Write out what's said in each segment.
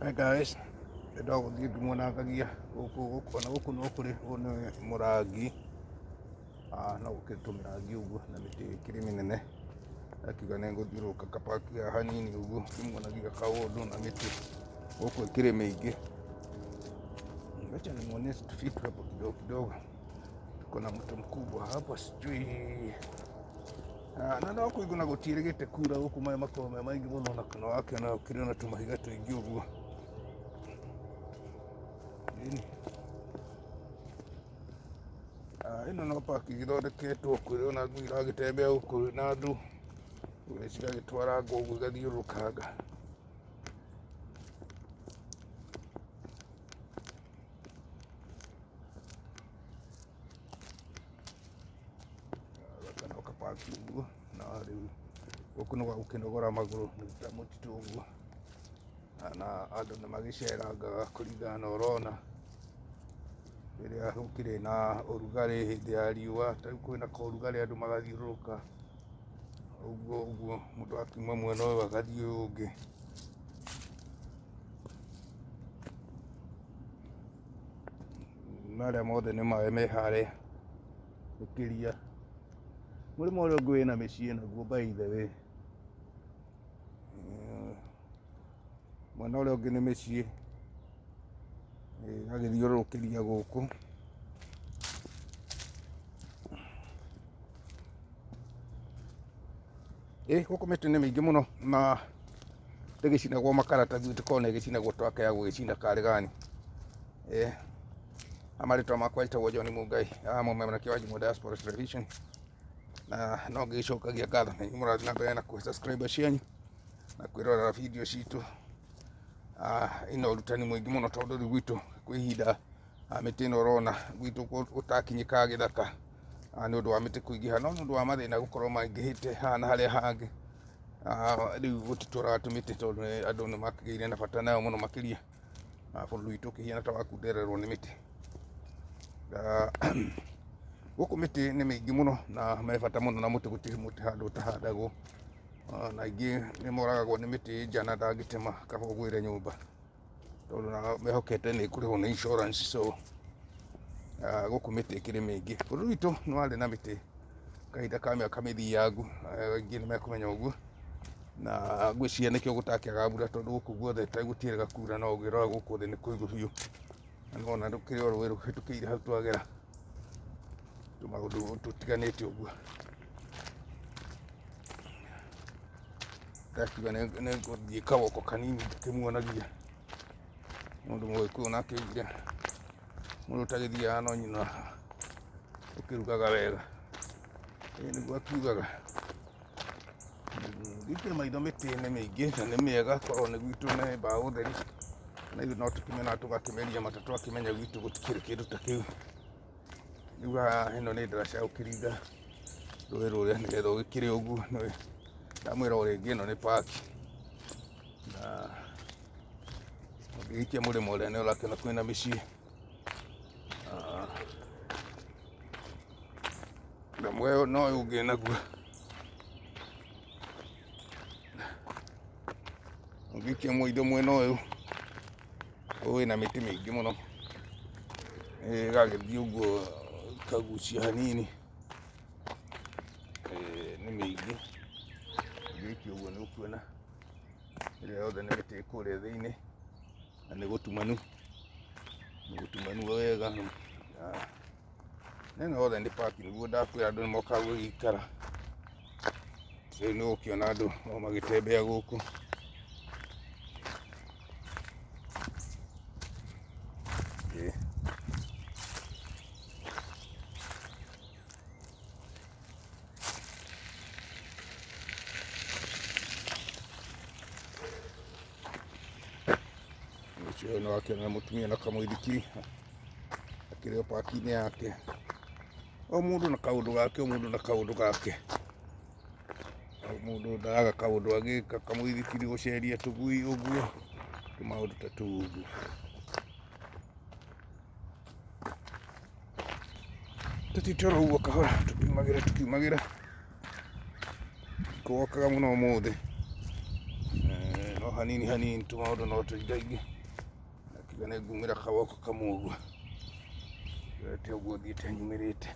Hi guys, ndagũthiĩ ngĩmuonangagia gũkũ gũkũ ona gũkũ no kũrĩ ũyũ nĩ mũrangi. Ah, no gũkĩrĩ tũmĩrangi ũguo na mĩtĩ ĩkĩrĩ mĩnene. Ndakiuga nĩ ngũthiũrũrũka kapaki haha hanini ũguo ngĩmuonagia kaũndũ na mĩtĩ gũkũ ĩkĩrĩ mĩingĩ. Wacha nimuoneshe tuvitu hapo kidogo kidogo. Tuko na mto mkubwa hapo sijui. Ah, na no kũigua na gũtiĩrĩgĩte kura gũkũ maĩ makoragwo me maingĩ mũno na kana wakĩona gũkĩrĩ na tũmahiga tũingĩ ũguo. Ĩni. Ah, ĩno no park ĩgĩthondeketwo kũrĩ ona ngui iragĩtembea gũkũ na andũ cigagĩtwarangwo ũguo igathiũrũrũkanga. Gaka no kapaki ũguo na rĩu gũkũ nĩ gwa gũkĩnogora magũrũ nĩ ta mũtitũ ũguo na andũ nĩ magĩcerangaga kũringana na ũrona rĩrĩa gũkĩrĩ na ũrugarĩ hĩndĩ ya riũa, ta rĩu kwĩna kaũrugarĩ andũ magathiũrũrũka ũguo ũguo mũndũ akiuma mwena ũyũ agathiĩ ũyũ ũngĩ. Marĩa mothe nĩ maĩ me harĩa gũkĩria. Mũrĩmo ũrĩa ũngĩ wĩna mĩciĩ naguo by the way. Mwena ũrĩa ũngĩ nĩ mĩciĩ ĩgagĩthiũrũrũkĩria gũkũ. Ĩ gũkũ mĩtĩ nĩ mĩingĩ mũno na ndĩgĩcinagwo makara ta gwitũ korwo nĩ ĩgĩcinagwo twakĩaga gũgĩcina karĩ gani. Marĩtwa makwa njĩtagwo John Mungai, mũmemerekia wa Jimbo Diaspora Television, na no ngĩgĩcokagia ngatho na inyuĩ mũrathiĩ na mbere na kũhe subscriber cianyu na kwĩrorera video citũ. Ina ũrutani mũingĩ mũno tondũ rĩu gwitũ kwĩ ihinda mĩtĩ ĩno ũrona gwitũ gũtakinyĩkaga gĩthaka nĩ ũndũ wa mĩtĩ kũingĩha, no nĩ ũndũ wa mathĩna gũkorwo maingĩhĩte haha na harĩa hangĩ, rĩu gũtitũraga tũmĩtĩ tondũ andũ nĩ makĩgĩire na bata nayo mũno makĩria, bũrũri witũ ũkĩhiana ta wakundererwo nĩ mĩtĩ. Gũkũ mĩtĩ nĩ mĩingĩ mũno na me bata mũno na mũtĩ gũtirĩ mũtĩ handũ ũtahandagwo, na aingĩ nĩ moragagwo nĩ mĩtĩ nja na ndangĩtema kaba ũgwĩre nyũmba. Tondũ mehokete nĩ ĩkũrĩhwo nĩ insurance so gũkũ mĩtĩ ĩkĩrĩ mĩingĩ. Bũrũri witũ nĩ warĩ na mĩtĩ kahinda ka mĩaka mĩthiangu, aingĩ nĩ mekũmenya ũguo, na ngwĩciria nĩkĩo gũtakĩagaga mbura tondũ gũkũ guothe ta gũtiĩrĩga kura no ũngĩrora gũkũ thĩ nĩ kũigũ biũ. Na nĩ wona rũkĩrĩ o rũĩ rũhĩtũkĩire hau twagera, tũmaũndũ tũtiganĩte ũguo. Ndakiuga nĩ ngũthiĩ kawoko kanini ngĩmuonagia mũndũ mũgĩkũyũ nake augire mũndũ ũtagĩthiaga no nyina ũkĩrugaga wega. Ĩĩ nĩguo akiugaga. Gũikia maitho mĩtĩ nĩ mĩingĩ na nĩ mĩega korwo nĩ gwitũ nĩ mbaũ theri. Na ithuĩ no tũkĩmenaga tũgakĩmeria mata twakĩmenya gwitũ gũtikĩrĩ kĩndũ ta kĩu. Rĩu haha ĩno nĩ ndaraca ya gũkĩringa rũĩ rũrĩa nĩgetha ũgĩkĩre ũguo. Ndamwĩra o rĩngĩ ĩno nĩ park na ũngĩgĩikia mũrĩmo ũrĩa nĩ ũrakĩona kwĩna mĩciĩ. Na mwena ũyũ ũngĩ naguo ũngĩikia maitho mwena ũyũ, ũyũ wĩna mĩtĩ mĩingĩ mũno ĩgagĩthiĩ ũguo ĩkagucia hanini. Nĩ mĩingĩ, ũngĩikia ũguo nĩ ũkuona ĩrĩa yothe nĩ mĩtĩ ĩ kũrĩa thĩiniĩ na nĩ gũtumanu, nĩ gũtumanu wega. Na ĩno yothe nĩ park nĩguo ndakwĩra andũ nĩ mokaga gũgĩikara. Rĩu nĩ ũgũkĩona andũ o magĩtembea gũkũ. Ĩĩ. Ũcio nĩ wakĩona mũtumia na kamũithikiri akĩrĩ o park-inĩ yake. O mũndũ na kaũndũ gake, o mũndũ na kaũndũ gake. O mũndũ ndaraga kaũndũ agĩka, kamũithikiri gũceria tũgui ũguo, tũmaũndũ ta tũu ũguo. Tũthiĩte oro ũguo kahora tũkiumagĩra tũkiumagĩra, kwokaga mũno ũmũthĩ. No Hanini hanini tũmaũndũ no tũingaingĩ. Akiuga nĩ ngumĩra kaboko kamwe ũguo. Ndorete ũguo thiĩte nyumĩrĩte.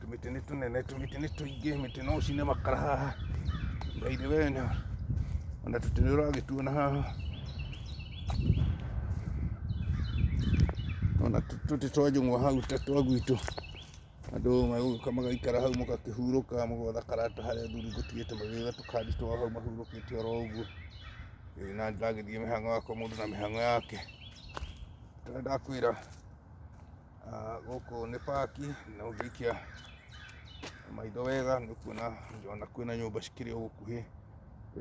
Tũmĩtĩ nĩ tũnene, tũmĩtĩ nĩ tũingĩ, mĩtĩ no ũcine makara haha. By the way, ona tũtĩ nĩ ũragĩtuona haha. Ona tũtĩ twa njũng'wa hau ta twa gwitũ. Andũ magũka magaikara hau mũgakĩhurũka mũgotha karata harĩa athuri ngũtigĩte magĩetha tũkandi twao hau mahurũkĩte oro ũguo. Ĩĩ na ndagĩthiĩ mĩhang'o yakwa mũndũ na mĩhang'o yake. Tondũ ndakwĩra gũkũ nĩ paki na ũngĩikia maitho wega nĩ ũkuona ona kwĩna nyũmba cikĩrĩ o gũkuhĩ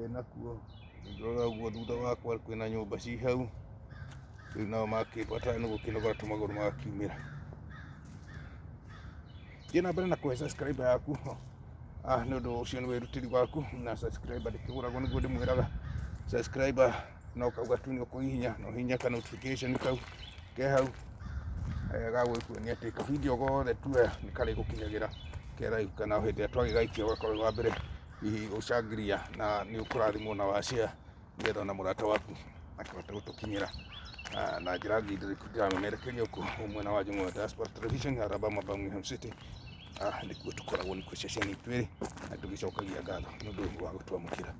nakuo. Ũngĩrora ũguo thutha wakwa kwĩna nyũmba ci hau. Rĩu nao makĩbatara nĩ gũkĩnogora tũmagũrũ magakiumĩra. Thiĩ na mbere na kũhe subscriber yaku nĩ ũndũ ũcio nĩ wĩrutĩri waku na subscriber ndĩkĩgũragwo nĩguo ndĩmwĩraga subscriber no kauga tu nĩ ũkũhihinya na ũhihinye ka notification kau ke hau gagũgĩkuonia atĩ ka video gothe tuoya nĩ karĩgũkinyagĩra ke live kana hĩndĩ ĩrĩa twagĩgaikia ũgakorwo wĩ wa mbere hihi gũcangĩria na nĩ ũkũrathimwo na wa share nĩgetha ona mũrata waku akĩhote gũtũkinyĩra na njĩra ngindĩrĩku ndĩramemerekeria gũkũ mwena wa Njũng'wa Diaspora Television Alabama Birmingham City. Nĩkuo tũkoragwo, nĩkuo ceceni itũ ĩrĩ na tũgĩcokagia ngatho nĩ ũndũ wa gũtwamũkĩra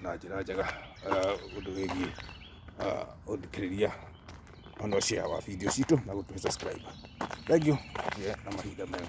na njĩra njega ũndũ wĩgiĩ ũthikĩrĩria ona share wa video citũ na gũtũhe subscribe. Thank you, na mahinda mega.